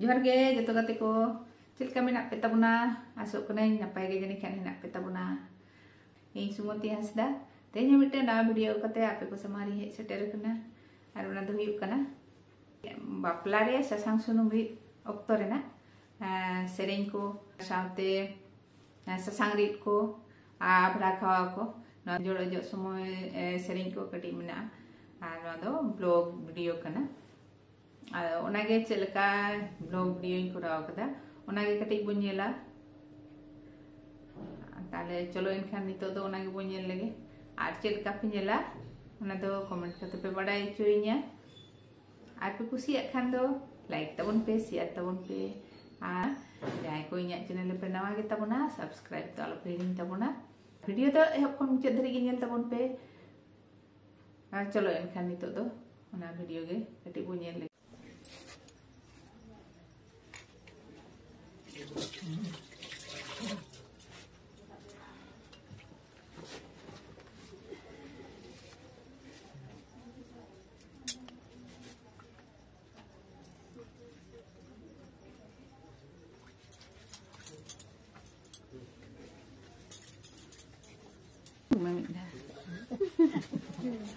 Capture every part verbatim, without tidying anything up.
ᱡᱚᱦᱟᱨ ᱜᱮ ᱡᱚᱛᱚ ᱜᱟᱛᱮ ᱠᱚ, ᱪᱮᱫ ᱞᱮᱠᱟ ᱢᱮᱱᱟᱜ ᱯᱮ ᱛᱟᱵᱚᱱᱟ? ᱟᱥᱚᱜ ᱠᱟᱹᱱᱟᱹᱧ ᱱᱟᱯᱟᱭ ᱜᱮ ᱡᱟᱹᱱᱤᱡ ᱠᱷᱟᱱ ᱦᱮᱱᱟᱜ ᱯᱮ ᱛᱟᱵᱚᱱᱟ᱾ ᱤᱧ ᱥᱩᱢᱚᱛᱤ ᱦᱟᱸᱥᱫᱟ, ᱛᱮᱦᱮᱧ ᱦᱚᱸ ᱢᱤᱫᱴᱮᱱ ᱱᱟᱣᱟ ᱵᱷᱤᱰᱤᱭᱳ ᱠᱟᱛᱮ ᱟᱯᱮ ᱠᱚ ᱥᱟᱢᱟᱝ ᱨᱤᱧ ᱦᱮᱡ ᱥᱮᱴᱮᱨ ᱟᱠᱟᱱᱟ᱾ ᱟᱨ ᱚᱱᱟ ᱫᱚ ᱦᱩᱭᱩᱜ ᱠᱟᱱᱟ ᱵᱟᱯᱞᱟ ᱨᱮ ᱥᱟᱥᱟᱝ ᱥᱩᱱᱩᱢ ᱨᱤᱫ ᱚᱠᱛᱚ ᱨᱮᱱᱟᱜ, ᱟᱸ, ᱥᱮᱨᱮᱧ ᱠᱚ ᱥᱟᱶᱛᱮ, ᱟᱸ, ᱥᱟᱥᱟᱝ ᱨᱤᱫ ᱠᱚ, ᱟᱵᱷᱲᱟ ᱠᱷᱟᱣᱟ ᱠᱚ, ᱱᱚᱣᱟ ᱡᱚᱲ ᱚᱡᱚᱜ ᱥᱚᱢᱚᱭ, ᱮ, ᱥᱮᱨᱮᱧ ᱠᱚ ᱠᱟᱹᱴᱤᱡ ᱢᱮᱱᱟᱜᱼᱟ᱾ ᱟᱨ ᱱᱚᱣᱟ ᱫᱚ ᱵᱞᱚᱜ ᱵᱷᱤᱰᱤᱭᱳ ᱠᱟᱱᱟ᱾ ᱟᱫᱚ ᱚᱱᱟᱜᱮ ᱪᱮᱫ ᱞᱮᱠᱟ ᱵᱞᱚᱜ ᱵᱷᱤᱰᱤᱭᱳᱧ ᱠᱚᱨᱟᱣ ᱠᱟᱫᱟ, ᱚᱱᱟᱜᱮ ᱠᱟᱹᱴᱤᱡ ᱵᱚᱱ ᱧᱮᱞᱟ᱾ ᱛᱟᱦᱞᱮ ᱪᱚᱞᱚ ᱮᱱᱠᱷᱟᱱ ᱱᱤᱛᱚᱜ ᱫᱚ ᱚᱱᱟ ᱜᱮᱵᱚᱱ ᱧᱮᱞ ᱞᱮᱜᱮ᱾ ᱟᱨ ᱪᱮᱫ ᱞᱮᱠᱟ ᱯᱮ ᱧᱮᱞᱟ ᱚᱱᱟ ᱫᱚ ᱠᱚᱢᱮᱱᱴ ᱠᱟᱛᱮ ᱯᱮ ᱵᱟᱰᱟᱭ ᱦᱚᱪᱚᱭᱤᱧᱟ᱾ ᱟᱨ ᱯᱮ ᱠᱩᱥᱤᱭᱟᱜ ᱠᱷᱟᱱ ᱫᱚ ᱞᱟᱭᱤᱠ ᱛᱟᱵᱚᱱ ᱯᱮ, ᱥᱮᱭᱟᱨ ᱛᱟᱵᱚᱱ ᱯᱮ᱾ ᱟᱨ ᱡᱟᱦᱟᱸᱭ ᱠᱚ ᱤᱧᱟᱹᱜ ᱪᱮᱱᱮᱞ ᱨᱮᱯᱮ ᱱᱟᱣᱟ ᱜᱮ ᱛᱟᱵᱚᱱᱟ, ᱥᱟᱵᱥᱠᱨᱟᱭᱤᱵ ᱫᱚ ᱟᱞᱚ ᱯᱮ ᱦᱤᱲᱤᱧ ᱛᱟᱵᱚᱱᱟ᱾ ᱵᱷᱤᱰᱤᱭᱳ ᱫᱚ ᱮᱦᱚᱵ ᱠᱷᱚᱱ ᱢᱩᱪᱟᱹᱫ ᱫᱷᱟᱹᱨᱤᱡ ᱜᱮ ᱧᱮᱞ ᱛᱟᱵᱚᱱ ᱯᱮ᱾ ᱟᱨ ᱪᱚᱞᱚ ᱮᱱᱠᱷᱟᱱ ᱱᱤᱛᱚᱜ ᱫᱚ ᱚᱱᱟ ᱵᱷᱤᱰᱤᱭᱳ ᱜᱮ ᱠᱟᱹᱴᱤᱡ ᱵᱚᱱ ᱧᱮᱞ ᱞᱮᱜᱮ᱾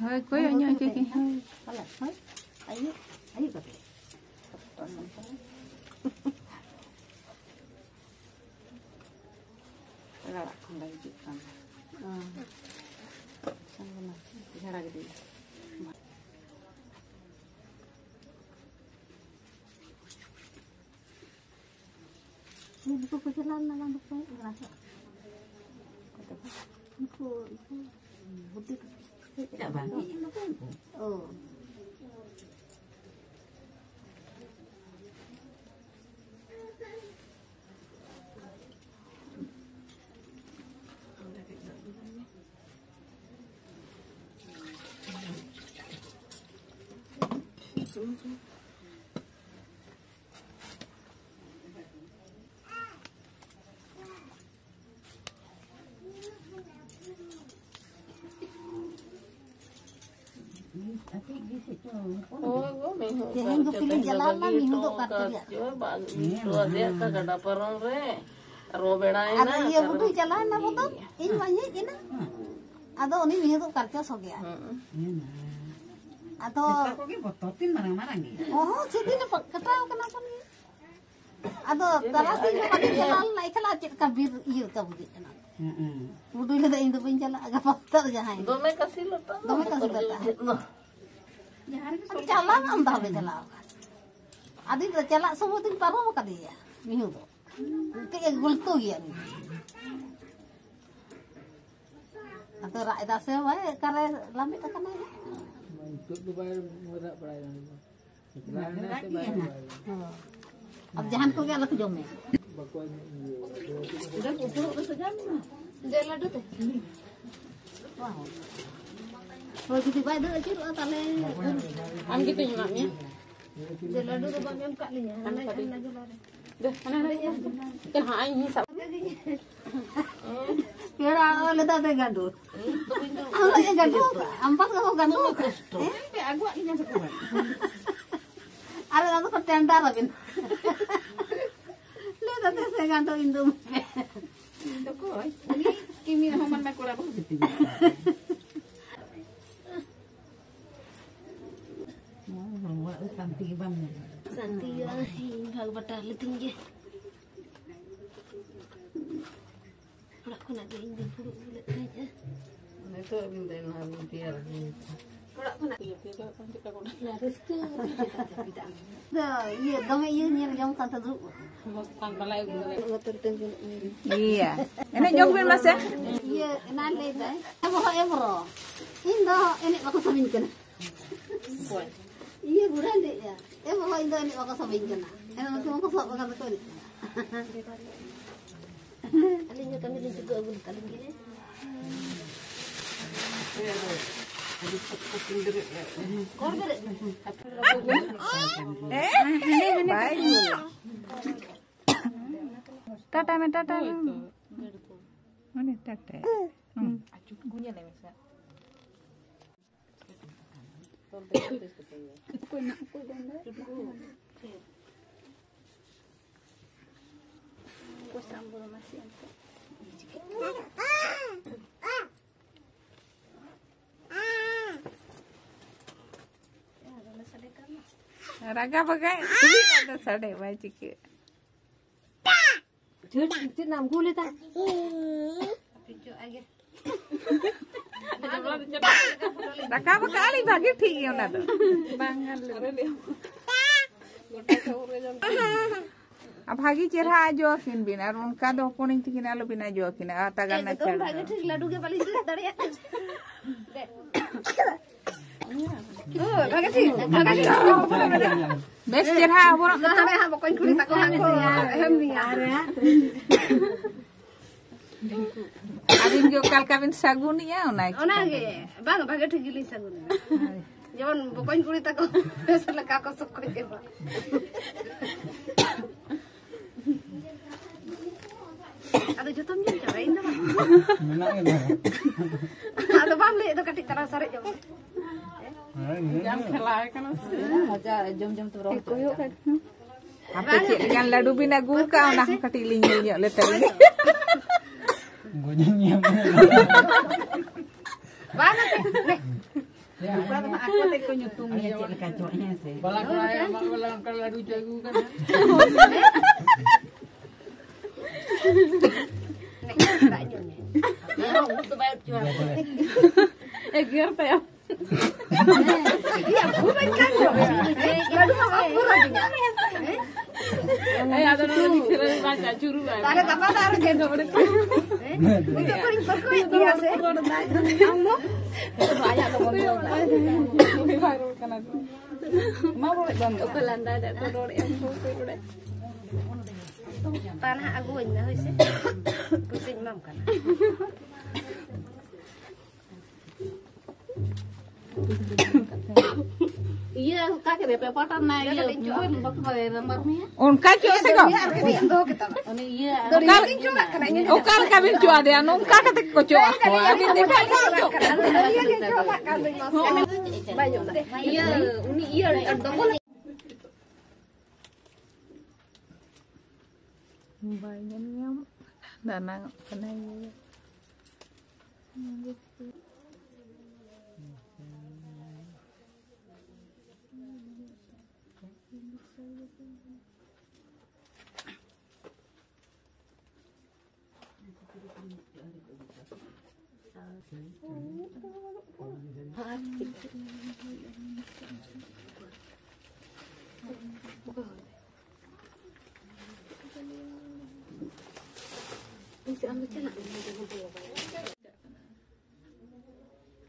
ᱦᱳᱭ, ᱠᱚᱭᱚᱜ ᱧᱚᱜ ᱦᱚᱪᱚ ᱠᱤᱱ᱾ ᱦᱳᱭ᱾ ᱦᱳᱭ, ᱟᱭᱩᱵ, ᱟᱭᱩᱵ ᱠᱟᱛᱮ᱾ ᱟᱲᱟᱜ ᱠᱷᱚᱱ ᱫᱚ ᱦᱤᱡᱩᱜ ᱠᱟᱱᱟ᱾ ᱡᱷᱟᱲᱟ ᱜᱤᱰᱤ᱾ ᱱᱩᱠᱩ ᱠᱚ ᱪᱟᱞᱟᱣ ᱞᱮᱱᱟ, ᱵᱟᱝ ᱫᱚᱠᱚ ᱦᱮᱡ ᱠᱟᱱᱟ ᱥᱮ? ᱱᱩᱠᱩ, ᱱᱩᱠᱩ ᱵᱩᱰᱷᱤ ᱠᱚ ᱦᱮᱡ ᱪᱮᱫᱟᱜ ᱵᱟᱝ ᱦᱮᱡ ᱮᱱᱟ ᱠᱚ ᱩᱱᱠᱩ? ᱚ᱾ ᱦᱳᱭ ᱜᱳ, ᱢᱤᱦᱩ ᱛᱮᱦᱮᱧ ᱫᱚ ᱠᱟᱨᱪᱚ ᱯᱤᱞᱤᱧ ᱛᱮᱦᱮᱧ ᱫᱚ ᱪᱟᱞᱟᱣ ᱞᱮᱱᱟ, ᱵᱟᱹᱜᱤ ᱢᱤᱦᱩ ᱦᱚᱴᱚ ᱫᱚ ᱠᱟᱨᱪᱚ ᱟᱠᱟᱫ ᱜᱮᱭᱟ᱾ ᱪᱚ, ᱵᱟᱝ ᱦᱮᱸ, ᱦᱮᱸ᱾ ᱟᱫᱮᱭᱟ ᱠᱟ ᱜᱟᱰᱟ ᱯᱟᱨᱚᱢ ᱨᱮ᱾ ᱟᱨᱚ ᱵᱮᱲᱟᱭᱮᱱᱟ, ᱟᱨ ᱤᱭᱟᱹ ᱟᱨ ᱵᱩᱰᱷᱤ ᱪᱟᱞᱟᱣ ᱮᱱᱟ ᱵᱚᱫᱚᱞ, ᱤᱧ ᱢᱟᱧ ᱦᱮᱡ ᱮᱱᱟ᱾ ᱦᱮᱸ᱾ ᱟᱫᱚ ᱩᱱᱤ ᱢᱤᱦᱩ ᱫᱚ ᱠᱟᱨᱪᱚ ᱥᱚ ᱜᱮᱭᱟ᱾ ᱦᱮᱸ᱾ ᱦᱮᱸ᱾ ᱟᱫᱚ ᱢᱮᱛᱟ ᱠᱚᱜᱮ ᱵᱚᱛᱚᱨ ᱛᱤᱧ ᱢᱟᱨᱟᱝ ᱢᱟᱨᱟᱝ ᱜᱮᱭᱟ᱾ ᱚᱦᱚ, ᱥᱮᱫᱤᱱ ᱠᱟᱴᱟᱣ ᱠᱟᱱᱟ ᱵᱚᱱ᱾ ᱟᱫᱚ ᱛᱟᱨᱟᱥᱤᱧ ᱦᱚᱸ ᱵᱟᱹᱞᱤᱧ ᱪᱟᱞᱟᱣ ᱞᱮᱱᱟ, ᱮᱠᱞᱟ ᱪᱮᱫ ᱞᱮᱠᱟ ᱵᱤᱨ ᱤᱭᱟᱹ ᱞᱮᱠᱟ ᱵᱩᱡᱷᱟᱹᱜ ᱠᱟᱱᱟ᱾ ᱦᱩᱸ, ᱦᱩᱸ᱾ ᱵᱩᱰᱩᱭ ᱞᱟᱹᱭᱫᱟ, "ᱤᱧ ᱫᱚ ᱵᱟᱹᱧ ᱪᱟᱞᱟᱜᱼᱟ, ᱜᱟᱯᱟ ᱥᱮᱛᱟᱜ ᱨᱮ ᱡᱟᱦᱟᱸᱭ ᱜᱮ᱾" ᱫᱚᱢᱮ ᱠᱟᱥᱤ ᱞᱚᱴᱟ ᱫᱚ ᱫᱚᱢᱮ ᱠᱟᱥᱤ ᱵᱚᱛᱚᱨ ᱞᱚᱴᱟ᱾ ᱵᱩᱡᱷᱟᱹᱜ ᱫᱚ᱾ ᱡᱟᱦᱟᱸ ᱨᱮᱜᱮ ᱟᱫᱚ ᱥᱚᱨᱠᱟᱨ ᱪᱟᱞᱟᱣ ᱟᱢ ᱫᱚ ᱵᱟᱢ ᱪᱟᱞᱟᱣ ᱟᱠᱟᱱᱟ᱾ ᱟᱫᱚ ᱤᱧ ᱫᱚ ᱪᱟᱞᱟᱜ ᱥᱚᱢᱚᱭ ᱫᱚᱧ ᱯᱟᱨᱚᱢ ᱟᱠᱟᱫᱮᱭᱟ, ᱢᱤᱦᱩ ᱫᱚ᱾ ᱮᱱᱛᱮ ᱜᱮ ᱜᱩᱞᱴᱟᱹ ᱜᱮᱭᱟ ᱩᱱᱤ᱾ ᱟᱫᱚ ᱨᱟᱜ ᱮᱫᱟ ᱥᱮ ᱵᱟᱭ, ᱚᱠᱟᱨᱮ ᱞᱟᱢᱮᱫ ᱟᱠᱟᱱᱟᱭ? ᱱᱤᱛᱚᱜ ᱫᱚ ᱵᱟᱭ ᱨᱟᱜ ᱵᱟᱲᱟᱭᱮᱫᱟ ᱩᱱᱤ ᱫᱚ᱾ ᱨᱟᱜ ᱮᱫᱟ ᱥᱮ ᱵᱟᱭ ᱨᱟᱜ ᱵᱟᱲᱟᱭᱮᱫᱟ? ᱦᱚᱸ᱾ ᱟᱨ ᱡᱟᱦᱟᱱ ᱠᱚᱜᱮ ᱟᱞᱚ ᱠᱚ ᱡᱚᱢᱮ᱾ ᱵᱟᱠᱚ ᱮᱱᱮᱡ ᱜᱮᱭᱟ᱾ ᱡᱮ ᱞᱟᱹᱰᱩ ᱛᱮ᱾ ᱦᱳᱭ, ᱡᱩᱫᱤ ᱵᱟᱭ ᱫᱟᱹᱲ ᱟᱹᱪᱩᱨᱚᱜᱼᱟ, ᱛᱟᱦᱞᱮ ᱟᱢ ᱜᱮᱛᱚᱧ ᱮᱢᱟᱜ ᱢᱮᱭᱟ᱾ ᱡᱮ ᱞᱟᱹᱰᱩ ᱫᱚ ᱵᱟᱢ ᱮᱢ ᱠᱟᱜ ᱞᱤᱧᱟ, ᱦᱟᱱᱮ ᱦᱟᱱᱟ ᱡᱚᱞᱟ ᱨᱮ᱾ ᱫᱮ, ᱦᱟᱱᱟ, ᱦᱟᱱᱟ, ᱦᱟᱱᱟ᱾ ᱦᱟᱸᱜ ᱤᱧ ᱥᱟᱵ᱾ ᱯᱮᱲᱟ ᱚᱲᱟᱜ ᱞᱮᱫᱟ ᱫᱮ ᱜᱟᱸᱰᱳ᱾ ᱟᱢ ᱫᱚ ᱜᱟᱸᱰᱳ ᱟᱠᱟᱫ, ᱟᱢ ᱵᱟᱝ ᱫᱚ ᱜᱟᱸᱰᱳ ᱟᱠᱟᱫ᱾ ᱦᱮᱸ, ᱯᱮ ᱟᱹᱜᱩᱣᱟᱜ ᱞᱤᱧᱟ ᱥᱮ ᱵᱟᱝ? ᱟᱨ ᱚᱱᱟ ᱫᱚᱠᱚ ᱴᱮᱱᱰᱟᱨ ᱟᱹᱵᱤᱱ᱾ ᱞᱟᱹᱭ ᱫᱟ ᱫᱮ ᱥᱮ ᱜᱟᱸᱰᱳ ᱤᱧ ᱫᱚ᱾ ᱤᱧ ᱫᱚ ᱚᱠᱚᱭ? ᱩᱱᱤ ᱠᱤᱢᱤ ᱦᱚᱸ ᱢᱟᱱᱮ ᱠᱚᱲᱟ ᱵᱟᱹᱦᱩ ᱜᱮᱛᱤᱧᱟ᱾ ᱱᱚᱣᱟ ᱦᱚᱲᱢᱚ ᱨᱮ ᱥᱟᱱᱛᱤ ᱜᱮ ᱵᱟᱢ ᱧᱟᱢᱟ᱾ ᱥᱟᱱᱛᱤ ᱜᱮ ᱵᱟᱝ, ᱤᱧ ᱵᱷᱟᱜᱽ ᱵᱟᱴᱟ ᱞᱤᱛᱤᱧ ᱜᱮ᱾ ᱚᱲᱟᱜ ᱠᱷᱚᱱᱟᱜ ᱜᱮ ᱤᱧ ᱫᱚ ᱯᱷᱩᱲᱩᱜ ᱵᱚᱞᱮᱫ ᱛᱟᱦᱮᱸᱫᱼᱟ᱾ ᱱᱤᱛᱚᱜ ᱟᱹᱵᱤᱱ ᱫᱚ ᱮᱱᱦᱚᱸ ᱟᱹᱵᱤᱱ ᱛᱮᱭᱟᱨ ᱟᱹᱜᱩ ᱠᱟᱜᱼᱟ᱾ ᱚᱲᱟᱜ ᱠᱷᱚᱱᱟᱜ ᱜᱮ ᱨᱟᱹᱥᱠᱟᱹ ᱫᱚ ᱪᱮᱫ ᱞᱮᱠᱟ ᱪᱮᱫᱟᱜ ᱫᱚ ᱤᱭᱟᱹ, ᱫᱚᱢᱮ ᱤᱭᱟᱹ ᱧᱮᱞ ᱡᱚᱝ ᱥᱟᱶᱛᱮ ᱫᱩᱲᱩᱵ ᱟᱠᱟᱱᱟ᱾ ᱢᱚᱡᱽ ᱛᱟᱱ ᱵᱟᱞᱟᱭ ᱟᱹᱜᱩ ᱫᱟᱲᱮᱭᱟᱜᱼᱟ᱾ ᱵᱚᱛᱚᱨ ᱛᱮ ᱜᱩᱱᱟᱹᱜ ᱧᱮᱞ᱾ ᱤᱭᱟᱹ, ᱮᱱᱮᱡ ᱡᱚᱝ ᱵᱤᱱ ᱢᱟᱥᱮ᱾ ᱤᱭᱟᱹ, ᱮᱱᱟᱱ ᱞᱟᱹᱭ ᱫᱟᱭ, ᱮ ᱵᱚᱦᱚᱜ, ᱮ ᱵᱚᱨᱚ, ᱤᱧ ᱫᱚ ᱮᱱᱮᱡ ᱵᱟᱠᱚ ᱥᱟᱹᱱᱟᱹᱧ ᱠᱟᱱᱟ᱾ ᱚᱠᱚᱭ? ᱤᱭᱟᱹ, ᱵᱩᱲᱦᱟᱹᱧ ᱞᱟᱹᱭᱮᱫᱼᱟ, ᱮ ᱵᱚᱦᱚᱜ, ᱤᱧ ᱫᱚ ᱮᱱᱮᱡ ᱵᱟᱠᱚ ᱥᱟᱹᱱᱟᱹᱧ ᱠᱟᱱᱟ᱾ ᱮᱱᱮᱡ ᱵᱟᱠᱚ ᱥᱟᱵ ᱟᱠᱟᱫ ᱫᱚᱠᱚ ᱮᱱᱮᱡ ᱠᱟᱱᱟ᱾ ᱟᱹᱞᱤᱧ ᱦᱚᱸ ᱠᱟᱹᱢᱤ ᱞᱤᱧ ᱪᱩᱠᱟᱹᱣ ᱟᱹᱜᱩ ᱞᱮᱠᱟ ᱞᱤᱧ ᱜᱮ᱾ ᱚᱠᱟ ᱨᱮ ᱵᱮᱨᱮᱫ ᱱᱟ? ᱦᱮᱸ? ᱵᱟᱭ ᱧᱩᱨᱟ᱾ ᱴᱟᱴᱟ ᱢᱮ, ᱴᱟᱴᱟ ᱢᱮ᱾ ᱩᱱᱤ ᱴᱟᱴᱟ᱾ ᱦᱩᱸ᱾ ᱟᱨ ᱪᱩᱴᱠᱩ ᱧᱮᱞᱮ ᱢᱮᱥᱮ᱾ ᱚᱠᱚᱭ ᱱᱟᱜ ᱚᱠᱚᱭ ᱫᱚ ᱚᱸᱰᱮ? ᱯᱚᱭᱥᱟ ᱟᱢ ᱵᱚᱞᱚ ᱢᱟᱥᱮ ᱚᱱᱛᱮ᱾ ᱨᱟᱜᱟ ᱵᱟᱜᱟᱭ, ᱟᱫᱚ ᱥᱟᱰᱮ ᱵᱟᱭ ᱪᱤᱠᱟᱹᱜ᱾ ᱪᱮᱫ, ᱪᱮᱫ ᱱᱟᱢ ᱜᱩᱞᱮᱫᱟ? ᱫᱟᱠᱟ ᱵᱟᱠᱟ ᱟᱹᱞᱤᱧ ᱵᱷᱟᱜᱮ ᱴᱷᱤᱠ ᱜᱮ ᱚᱱᱟ ᱫᱚ᱾ ᱵᱟᱝ ᱜᱟᱱ ᱞᱮᱱᱟ᱾ ᱟᱨ ᱵᱷᱟᱜᱮ ᱪᱮᱦᱨᱟ ᱟᱡᱚ ᱟᱹᱠᱤᱱ ᱵᱤᱱ, ᱟᱨ ᱚᱱᱠᱟ ᱫᱚ ᱦᱚᱯᱚᱱᱤᱧ ᱛᱤᱠᱤᱱ ᱟᱞᱚ ᱵᱤᱱ ᱟᱡᱚ ᱟᱹᱠᱤᱱᱟ, ᱟᱨ ᱛᱟᱜᱟᱱ ᱮᱠᱫᱚᱢ ᱱᱟᱪᱟᱨ ᱵᱷᱟᱜᱮ ᱴᱷᱤᱠ ᱞᱟᱹᱰᱩ ᱜᱮ ᱵᱟᱹᱞᱤᱧ ᱡᱩᱛ ᱫᱟᱲᱮᱭᱟᱜ ᱠᱟᱱᱟ᱾ ᱦᱳᱭ, ᱵᱷᱟᱜᱮ ᱴᱷᱤᱠ, ᱵᱷᱟᱜᱮ ᱴᱷᱤᱠ᱾ ᱵᱮᱥ ᱪᱮᱦᱨᱟ ᱟᱵᱚᱨᱚᱜ ᱱᱚᱰᱮ ᱦᱟᱸᱜ ᱵᱚᱠᱚᱧ ᱠᱩᱲᱤ ᱛᱟᱠᱚ ᱦᱟᱸᱜ ᱠᱚ ᱮᱢ ᱢᱮᱭᱟ᱾ ᱟᱹᱵᱤᱱ ᱜᱮ ᱚᱠᱟ ᱞᱮᱠᱟ ᱵᱤᱱ ᱥᱟᱹᱜᱩᱱᱮᱜᱼᱟ, ᱚᱱᱟ ᱜᱮ᱾ ᱚᱱᱟᱜᱮ, ᱵᱟᱝ, ᱵᱷᱟᱜᱮ ᱴᱷᱤᱠ ᱜᱮᱞᱤᱧ ᱥᱟᱹᱜᱩᱱᱮᱜᱼᱟ᱾ ᱡᱮᱢᱚᱱ ᱵᱚᱠᱚᱧ ᱠᱩᱲᱤ ᱛᱟᱠᱚ ᱵᱮᱥ ᱞᱮᱠᱟ ᱠᱚ ᱥᱚᱠᱚᱡ ᱮᱢᱟ᱾ ᱟᱫᱚ ᱡᱚᱛᱚᱢ ᱧᱮᱞ ᱪᱟᱵᱟ, ᱤᱧ ᱫᱚ ᱵᱟᱝ᱾ ᱢᱮᱱᱟᱜ ᱜᱮ ᱫᱚ᱾ ᱟᱫᱚ ᱵᱟᱢ ᱞᱟᱹᱭᱮᱫ ᱫᱚ ᱠᱟᱹᱴᱤᱡ ᱛᱟᱞᱟᱝ ᱥᱟᱨᱮᱡ ᱧᱚᱜ ᱢᱮ᱾ ᱦᱮᱸ, ᱧᱮᱞ ᱡᱟᱢ ᱢᱮ᱾ ᱠᱷᱮᱞᱟ ᱠᱟᱱᱟ ᱥᱮ? ᱢᱚᱡᱟ ᱡᱚᱢ ᱡᱚᱢ ᱛᱮ ᱨᱚᱲ ᱠᱚᱭᱚᱜ ᱠᱟᱜ ᱠᱟᱱᱟ᱾ ᱟᱯᱮ ᱪᱮᱫ ᱞᱮᱠᱟᱱ ᱞᱟᱹᱰᱩ ᱵᱤᱱ ᱟᱹᱜᱩ ᱟᱠᱟᱫ, ᱚᱱᱟ ᱦᱚᱸ ᱠᱟᱹᱴᱤᱡ ᱞᱤᱧ ᱧᱮᱞ ᱧᱚᱜ ᱞᱮ ᱛᱟᱵᱤᱱ᱾ ᱜᱚᱡᱤᱧ ᱧᱮᱞ᱾ ᱵᱟᱝ ᱟᱥᱮ, ᱱᱮ᱾ ᱱᱚᱝᱠᱟ ᱫᱚ ᱦᱟᱸᱜ ᱟᱠᱚ ᱛᱮᱫ ᱠᱚ ᱧᱩᱛᱩᱢ ᱜᱮᱭᱟ, ᱪᱮᱫ ᱞᱮᱠᱟ ᱪᱚ, ᱦᱮᱸ ᱥᱮ? ᱵᱟᱞᱟ ᱠᱚᱲᱟ ᱮᱢᱟᱜ ᱵᱟᱞᱟ ᱚᱱᱠᱟ ᱞᱟᱹᱰᱩ ᱪᱚ ᱟᱹᱜᱩ ᱠᱟᱱᱟ᱾ ᱱᱮ, ᱫᱟᱜ ᱧᱩ ᱢᱮ᱾ ᱮᱜᱮᱨ ᱛᱟᱭᱚᱢ᱾ ᱤᱭᱟᱹ, ᱵᱷᱩᱞ ᱠᱟᱱ ᱫᱚ᱾ ᱞᱟᱹᱰᱩ ᱢᱟ ᱵᱟᱢ ᱵᱷᱩᱞ ᱟᱹᱫᱤᱧᱟ᱾ ᱦᱮᱸ, ᱟᱫᱚ ᱱᱚᱰᱮ ᱫᱚ ᱠᱷᱮᱞᱳᱰ ᱵᱟᱝ ᱪᱟᱜ, ᱪᱩᱨᱩᱜ ᱟᱭ᱾ ᱛᱟᱦᱞᱮ ᱜᱟᱯᱟ ᱫᱚ ᱟᱨᱚ ᱧᱮᱞ ᱫᱚ ᱵᱚᱞᱮ᱾ ᱦᱮᱸ? ᱱᱤᱛᱚᱜ ᱠᱷᱚᱱᱤᱧ ᱯᱟᱹᱨᱠᱟᱹᱣᱮᱫ ᱢᱮᱭᱟ ᱥᱮ? ᱟᱢ ᱫᱚ? ᱟᱭᱟᱜ ᱫᱚ ᱵᱚᱱᱫᱚ ᱠᱟᱜ᱾ ᱵᱟᱭ ᱨᱚᱲ ᱠᱟᱱᱟ ᱠᱚ᱾ ᱢᱟ ᱨᱚᱲᱮᱫ ᱫᱚ ᱟᱢ ᱫᱚ᱾ ᱚᱠᱚᱭ ᱞᱟᱸᱫᱟᱭ ᱫᱟ, ᱚᱠᱚᱭ ᱨᱚᱲᱮᱫ ᱟᱢ, ᱚᱠᱚᱭ ᱨᱚᱲᱮᱫ? ᱯᱟᱱ ᱦᱟᱸᱜ ᱟᱹᱜᱩᱣᱟᱹᱧ ᱢᱮ, ᱦᱳᱭ ᱥᱮ? ᱯᱚᱭᱥᱟᱧ ᱮᱢᱟᱢ ᱠᱟᱱᱟ᱾ ᱤᱭᱟᱹ᱾ ᱚᱱᱠᱟ ᱠᱮᱫᱮ ᱯᱮ, ᱯᱟᱴᱟ ᱨᱮᱱᱟᱜ ᱤᱭᱟᱹ, ᱵᱟᱹᱧ ᱵᱟᱯᱞᱟ ᱨᱮ ᱱᱟᱢᱵᱟᱨ ᱢᱮᱭᱟ᱾ ᱚᱱᱠᱟ ᱪᱚᱜ ᱥᱮ ᱠᱚ? ᱩᱱᱤ ᱤᱭᱟᱹ, ᱚᱠᱟ ᱞᱮᱠᱟ ᱵᱤᱱ ᱪᱚᱜ ᱟᱫᱮᱭᱟ? ᱱᱚᱝᱠᱟ ᱠᱟᱛᱮ ᱠᱚ ᱪᱚᱜ ᱟᱠᱚᱣᱟ᱾ ᱟᱹᱵᱤᱱ ᱫᱚ ᱮᱴᱟᱜ ᱮᱴᱟᱜ ᱪᱚᱜ᱾ ᱤᱭᱟᱹ, ᱩᱱᱤ ᱤᱭᱟᱹ, ᱟᱨ ᱫᱚᱠᱚ ᱵᱟᱭ ᱧᱮᱞ ᱧᱟᱢᱚᱜ ᱠᱟᱱᱟ, ᱫᱟᱱᱟᱝᱚᱜ ᱠᱟᱱᱟᱭ᱾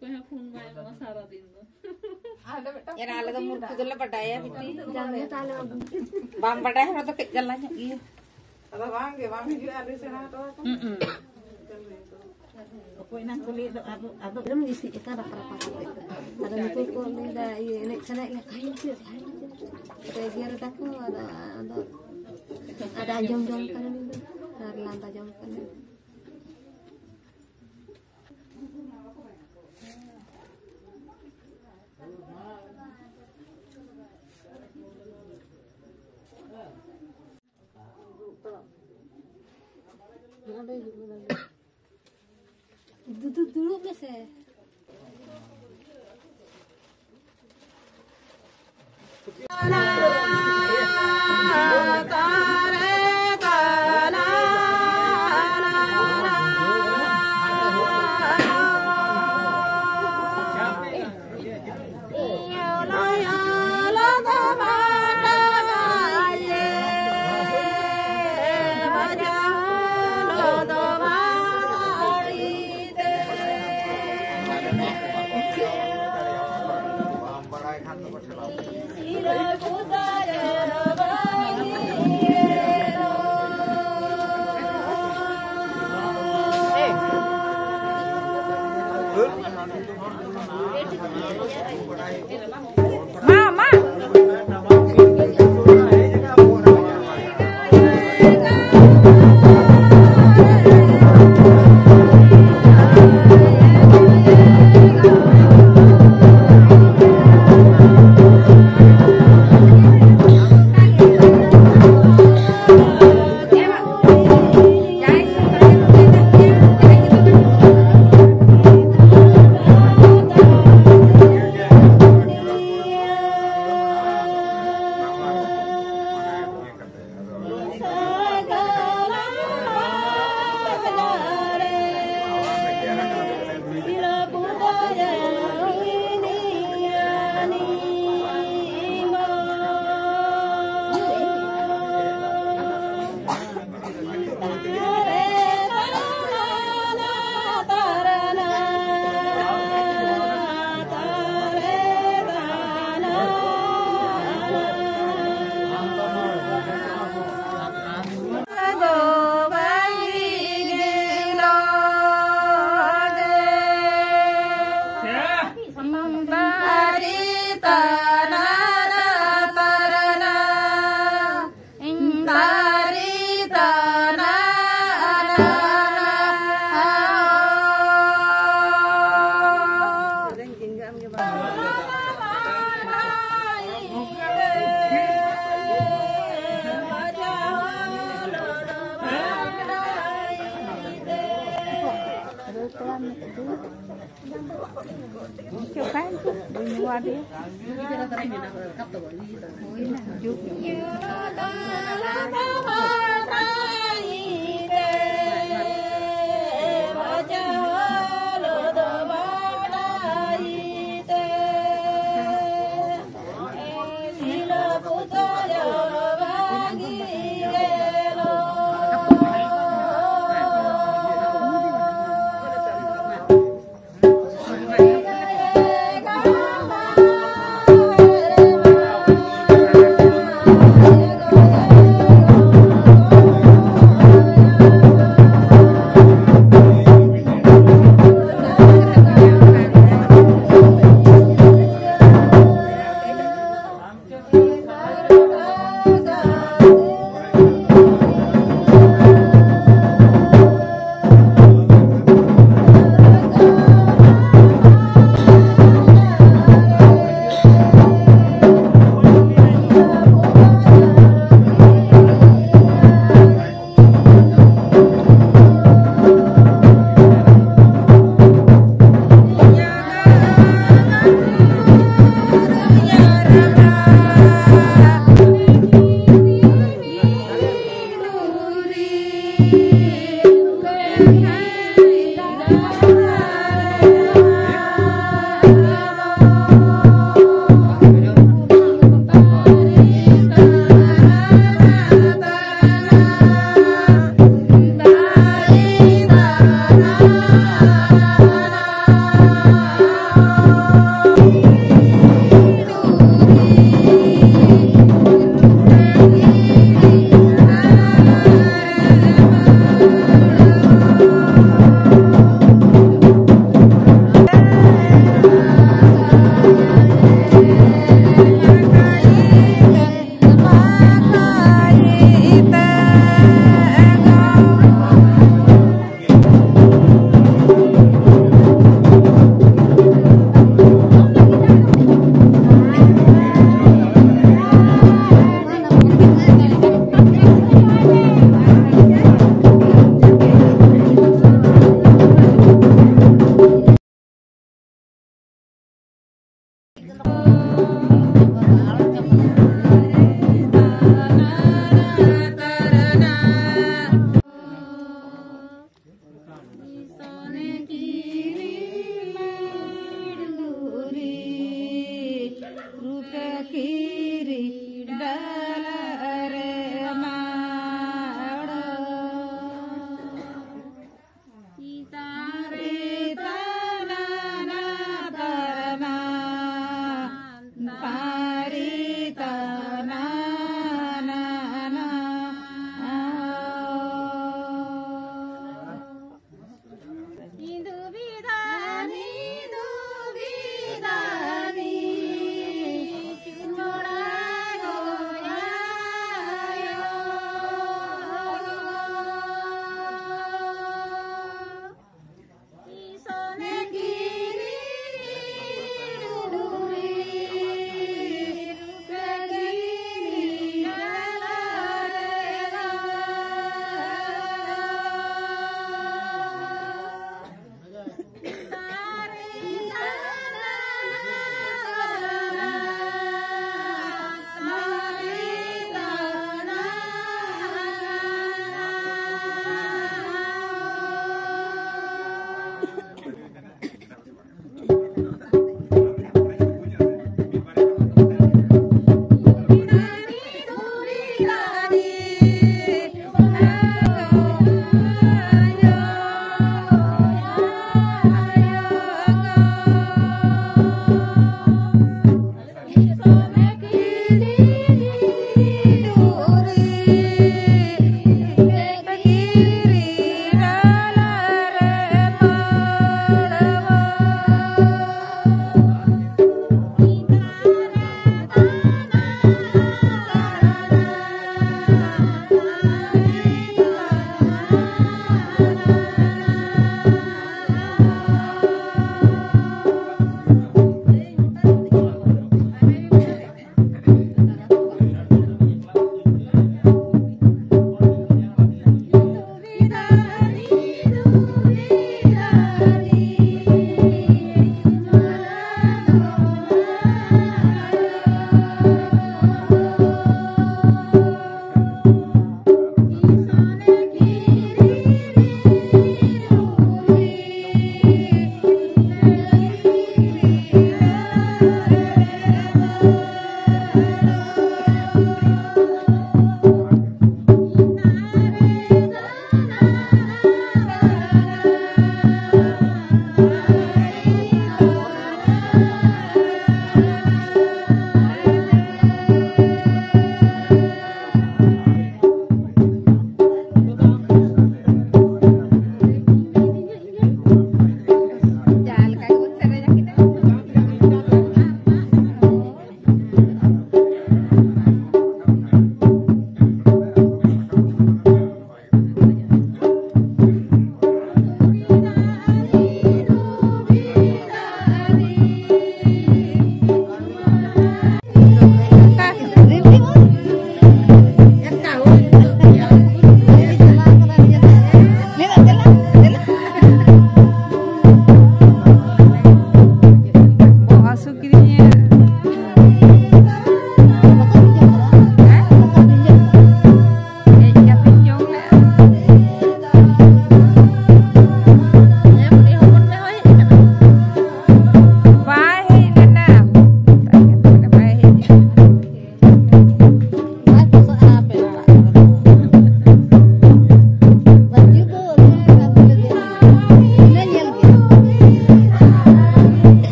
ᱚᱠᱚᱭ ᱦᱚᱸ ᱯᱷᱳᱱ ᱵᱟᱭ ᱮᱢᱟ ᱥᱟᱨᱟ ᱫᱤᱱ ᱫᱚ᱾ ᱮᱨᱟ, ᱟᱞᱮ ᱫᱚ ᱢᱩᱨᱠᱷᱩ ᱫᱚᱞᱮ ᱵᱟᱰᱟᱭᱟ, ᱵᱤᱴᱤ᱾ ᱡᱟᱶᱟᱭ ᱛᱟᱦᱞᱮ ᱵᱟᱹᱵᱩ᱾ ᱵᱟᱢ ᱵᱟᱰᱟᱭ ᱦᱚᱲ ᱫᱚ ᱠᱟᱹᱡ ᱡᱟᱞᱟ ᱧᱚᱜ ᱜᱮᱭᱟ᱾ ᱟᱫᱚ ᱵᱟᱝ ᱜᱮ, ᱵᱟᱢ ᱦᱤᱡᱩᱜᱼᱟ, ᱟᱹᱰᱤ ᱥᱮᱬᱟ ᱦᱚᱴᱚ ᱟᱠᱟᱱᱟ᱾ ᱦᱩᱸ᱾ ᱚᱠᱚᱭ ᱮᱱᱟᱝ ᱠᱚ ᱞᱟᱹᱭ ᱫᱚ ᱟᱵᱚ, ᱟᱫᱚ ᱮᱢ ᱜᱮ ᱥᱤᱫ ᱟᱠᱟᱫ ᱨᱟᱯᱟ ᱨᱟᱯᱟ ᱠᱟᱛᱮ᱾ ᱟᱫᱚ ᱱᱩᱠᱩ ᱠᱚ ᱞᱟᱹᱭ ᱫᱟ, ᱤᱭᱟᱹ, ᱮᱱᱮᱡ ᱥᱟᱱᱟᱭᱮᱫ ᱞᱮ ᱠᱷᱟᱱ ᱪᱮᱫ? ᱟᱫᱚ ᱮᱜᱮᱨ ᱮᱫᱟ ᱠᱚ, ᱟᱫᱚ, ᱟᱫᱚ, ᱟᱫᱚ ᱟᱸᱡᱚᱢ ᱡᱚᱝ ᱠᱟᱱᱟ ᱱᱩᱭ ᱫᱚ, ᱟᱨ ᱞᱟᱸᱫᱟ ᱡᱚᱝ ᱠᱟᱱᱟ᱾ ᱫᱩ-, ᱫᱩ-, ᱫᱩᱲᱩᱵ ᱢᱮᱥᱮ᱾ ᱪᱮᱫ ᱚᱠᱟᱭᱮᱱ ᱪᱚ? ᱵᱟᱹᱧ ᱧᱮᱞ ᱟᱫᱮᱭᱟ᱾ ᱦᱩᱭᱱᱟ, ᱦᱤᱡᱩᱜ᱾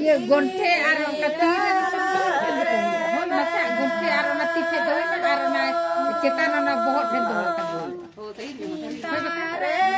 ᱤᱭᱟᱹ ᱜᱚᱱᱴᱷᱮ ᱟᱨ ᱚᱱᱠᱟ ᱛᱤ ᱨᱮ ᱥᱚᱢᱵᱚᱞ ᱴᱷᱮᱱ ᱫᱚ ᱵᱟᱝ ᱦᱩᱭᱩᱜᱼᱟ᱾ ᱦᱳᱭ, ᱱᱟᱥᱮᱭᱟᱜ ᱜᱚᱱᱴᱷᱮ ᱟᱨ ᱚᱱᱟ ᱛᱤ ᱴᱷᱮᱱ ᱫᱚᱦᱚᱭ ᱢᱮ ᱟᱨ ᱚᱱᱟ ᱪᱮᱛᱟᱱ ᱚᱱᱟ ᱵᱚᱦᱚᱜ ᱴᱷᱮᱱ ᱫᱚᱦᱚ ᱠᱟᱜ ᱢᱮ᱾ ᱦᱳᱭ, ᱵᱟᱠᱷᱟᱱ